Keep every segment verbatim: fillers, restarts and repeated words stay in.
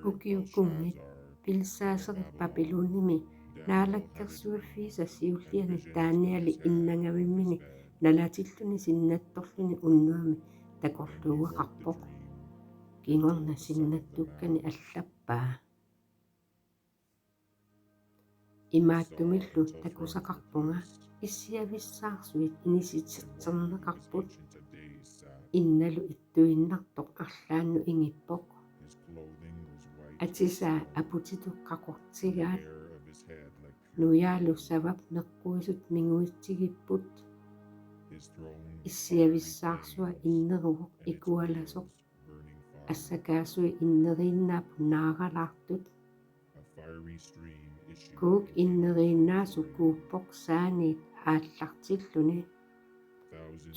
Ukiut kunngit pilisaaserit Babylonimi naalakkersuiffiisa siulliani Danieli innangavimmini nalatilluni sinnattorluni unnuami takorluugaqarpoq. Kingorna sinnattukkani allappaa: Imaattumillu takusaqarpunga: issiavissaarsuit inisititserneqarput, innalu ittuinnartoq arlaannut ingippoq. Atisaa aputitut qaqortigaat, nujaalu savap meqquisut minguitsigipput. Issiavissaarsua inneruvoq ikualasoq, assakaasui inneriinnaapput naaralaartut. Kuuk inneriinnaasut kuuppoq saaniit aallartilluni.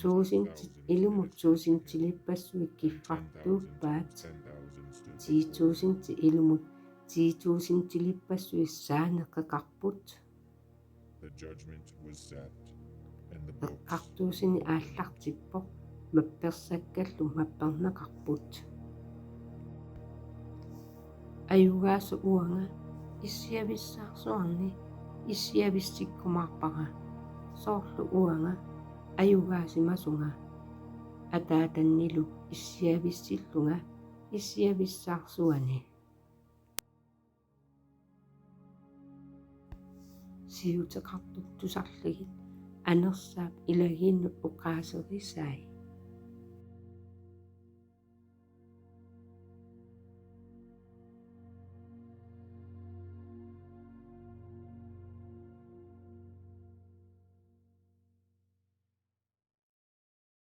Tuusintit ilumut tuusintilippassuit kiffartuuppaat. Ti tuusintit ilumut ti tuusintilippassuit saaneqeqarput. Eqqartuusini aallartippoq, mappersakkallu mapperneqarput. Ajugaasoq uanga issiavissaarsuarni issiavissikkumaarpara, soorlu uanga ajugaasimasunga Ataatannilu issiavissillunga issiavissaarsuani. Siuteqartut tusarligit Anersaap ilagiinnut oqaaserisai.